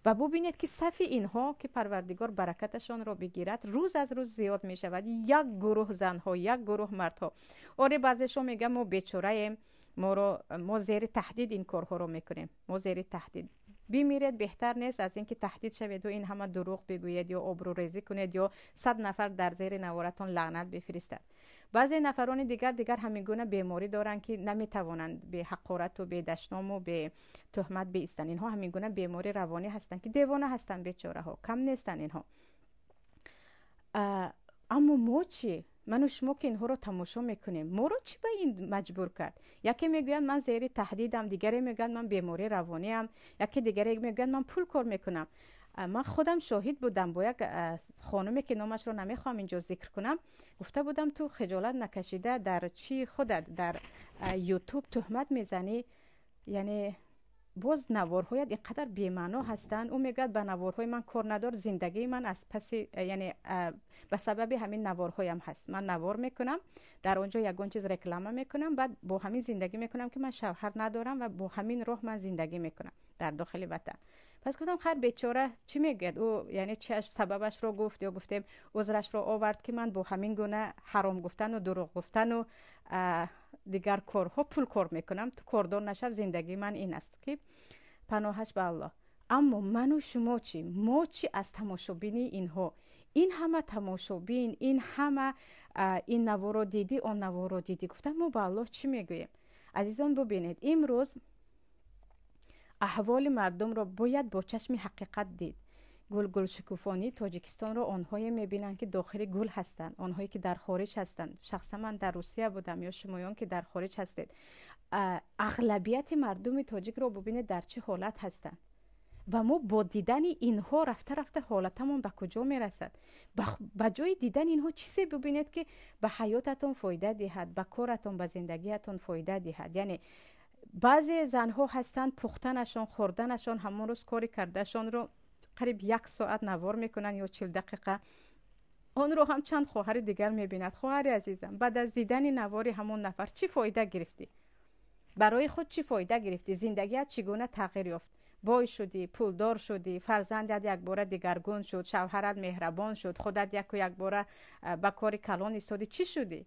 Ва бубинед, ки сафи инҳо, ки Парвардигор баракаташонро бигирад, рӯз аз рӯз зиёд мешавад. Як гурӯҳ занҳо, як гурӯҳ мардҳо. Оре, баъзешон мегӯянд: «Мо бечораем, моро, мо зери таҳдид ин корҳоро мекунем, мо зери таҳдид». Бимиред беҳтар нест, аз ин ки таҳдид шаведу ин ҳама дурӯғ бигӯед ё обрӯрезӣ кунед ё 100 нафар дар зери наворатон лаънат бифиристад. Баъзе нафарони дигар ҳамин гуна беморӣ доранд, ки наметавонанд бе ҳақорату бе дашному бе туҳмат биистанд. Инҳо ҳамин гуна бемори равонӣ ҳастанд, ки девона ҳастанд, бечораҳо, кам нестанд инҳо. Аммо мо чӣ? Ману шумо, ки инҳоро тамошо мекунем, моро чӣ ба ин маҷбур кард? Яке мегӯяд: «Ман зери таҳдидам», дигаре мегӯяд: «Ман бемории равониам», яке дигаре мегӯяд: «Ман пул кор мекунам». Ман худам шоҳид будам бо як хонуме, ки номашро намехоҳам инҷо зикр кунам. Гуфта будам: «Ту хиҷолат накашида дар чӣ худат дар Ютуб туҳмат мезанӣ? Яъне боз наворҳоят ин қадар бемаъно ҳастанд». Ӯ мегӯяд: «Ба наворҳои ман кор надор, зиндагии ман аз паси, яъне ба сабаби ҳамин наворҳоям ҳаст. Ман навор мекунам, дар он ҷо ягон чиз реклама мекунам, баъд бо ҳамин зиндагӣ мекунам, ки ман шавҳар надорам ва бо ҳамин роҳ ман зиндагӣ мекунам дар дохили ватан». Пас гуфтам: «Хайр, бечора чӣ мегӯяд ӯ?» Яъне чиаш сабабашро гуфт ё гуфтем узрашро овард, ки ман бо ҳамин гуна ҳаром гуфтану дурӯғ гуфтану дигар корҳо пул кор мекунам, ту кордор нашав, зиндагии ман ин аст, ки паноҳаш ба Аллоҳ. Аммо ману шумо чӣ? Мо чӣ аз тамошобинии инҳо? Ин ҳама тамошобин, ин ҳама ин наворо дидӣ, он наворо дидӣ гуфтан, мо ба Аллоҳ чӣ мегӯем? Азизон, бубинед, имрӯз аҳволи мардумро бояд бо чашми ҳақиқат дид. Гулгулшукуфонии Тоҷикистонро онҳое мебинанд, ки дохили гул ҳастанд, онҳое ки дар хориҷ ҳастанд. Шахсан ман дар Русия будам ё шумоён, ки дар хориҷ ҳастед. Ағлабияти мардуми тоҷикро бубинед, дар чӣ ҳолат ҳастанд. Ва мо бо дидани инҳо рафта рафта ҳолатамон ба куҷо мерасад? Ба ҷои дидани инҳо чизе бубинед, ки ба ҳаётатон фоида диҳад, ба коратон, ба зиндагиятон фоида диҳад. Яъне баъзе занҳо ҳастанд, пухтанашон, хӯрданашон, ҳамон рӯз кори кардаашонро қариб як соат навор мекунанд ё 40 дақиқа. Онро ҳам чанд хоҳари дигар мебинад. Хоҳари азизам, баъд аз дидани навори ҳамон нафар чӣ фоида гирифтӣ? Барои худ чӣ фоида гирифтӣ? Зиндагият чӣ гуна тағйир ёфт? Бой шудӣ, пулдор шудӣ, фарзандат якбора дигаргун шуд, шавҳарат меҳрабон шуд, худат яку якбора ба кори калон истодӣ? Чӣ шудӣ?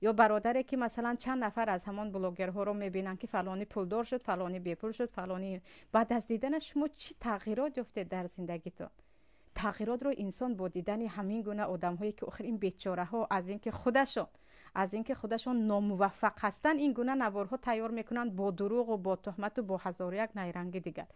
Ё бародаре, ки масалан чанд нафар аз ҳамон блогерҳоро мебинанд, ки фалонӣ пулдор шуд, фалонӣ бепул шуд, фалонӣ. Баъд аз диданаш шумо чӣ тағйирот ёфтед дар зиндагитон? Тағйиротро инсон бо дидани ҳамин гуна одамҳое, ки охир ин бечораҳо аз ин ки худашон номуваффақ ҳастанд, ин гуна наворҳо тайёр мекунанд бо дурӯғу бо туҳмату бо ҳазору як найранги дигар.